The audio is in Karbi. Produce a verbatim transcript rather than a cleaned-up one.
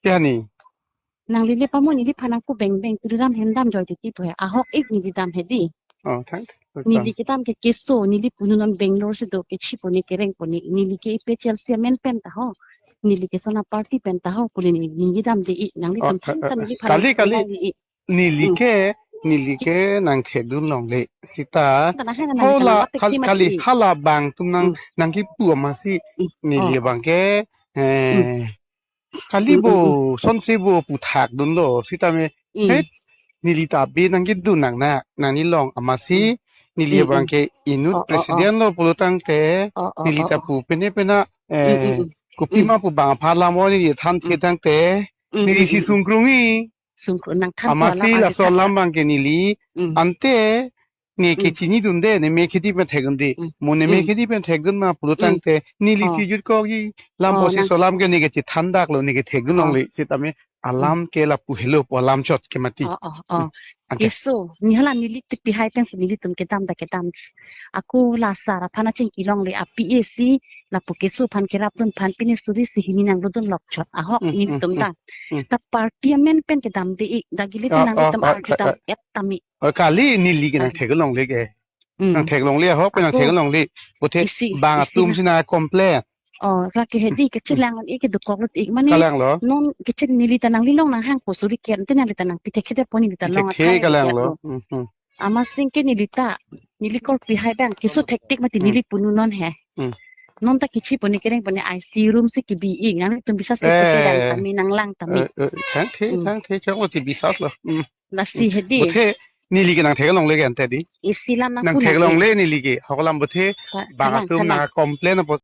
Piani. Nangli le pamo neliphan nangpu beng beng Tuliram hem dam joi titi po he. Ahok ik neli dam he di. Oh, thank you. Neli kedam ke keso, neli punu non Bangalore si do kechi pone kereng pone. Neli ke A P H L C amen pen ta ho. Neli ke sona party pen ta ho. Pule neli neli dam de ik. Nanglitum Oh, than eh, ta eh, neliphan kali, nangpu kali. Dam de ik. Neli Hmm. ke, neli ke nangthekdun longle. Sita, Tana hai na nang hola, tana kal-, pek kali, mati. Hala bang atum nang, Hmm. nangkipu amatsi, Hmm. neli Oh. bang ke, eh, Hmm. kali Hmm, bo, hmm, hmm. Sonsi bo puthakdunlo. Sitame, Hmm. het, neli ta bi nangkidun nang na, nangni long amatsi, Hmm. neli Hmm, bang hmm. ke inut Oh, oh, oh. President lo pulo tangte, Oh, oh, neli oh, ta oh. pu pene pena, Hmm, hmm, eh, hmm. Kopi Hmm. ma pu bang aphan lam o neli than the Hmm. tangte, Hmm, neli hmm, si hmm, hmm. Sungkrung-i. Sungkrung nangthan pu alam amatsi arju laso thak alam ta. Bang ke neli, Mm. Ante ne ke Mm. chinidunde, ne me kheti pen thekdunde. Mm. Mo ne me Mm. kheti pen thekdun ma pulo Mm. Tangte, neli Oh. Si jut kok-i lam Oh, pusi nang so alam ke ne ke chethan daklo, ne ke thekdun Oh. Longle, sitame Mm. alam ke lapu helo pu alam chot ke mati. Oh, oh, oh. Mm. Ante. Keso, ne hala neli tipi hai pen si nelitum kedam ta kedam. Ako la sar aphan achingki longle, api isi lapu keso aphan kerapdun aphan pine suri si hini nangdodun lok chot. Ahok Mm, mm, nelitum mm, ta. Mm. Ta party amen pen kedam de ik, dagili Oh, pen nangli oh, tam oh, arju oh, dam oh. Et tame. Oh, kali neli ke nang Ah. Theklongle ke. Mm. Nang theklongle ahok pen nang Ako theklongle. Puthe isi, bang isi atum na. Si nang complain. Oh, lake hedi kechelang an ik ke dokok lut ik mane. Kalanglo. Non kecheng neli ta nangli long nanghang po suri ken te nangli ta nangpi thekthedet po neli ta Pi long thek athai the kalanglo. Lo. Mm, mm. Amatsi ke neli ta, neli korpi hai bang, keso thektik mati Hmm. neli punu non he. Hmm. Non ta kechi pone kereng pone I C U room si kebi ik, nangtum bisas ke Eh. Pute dang tame nanglang tame. Eh, eh, thank you, Hmm. Thank you, chong ti bisas lo. Hmm. Lasi Hmm. Hedi. Puthe, neli ke nang theklongle ke ante di. Isi lam nang Nang puna theklongle ke. Neli ke, hok alam puthe, Ta, bang thalang, atum thalang. Nang complain apo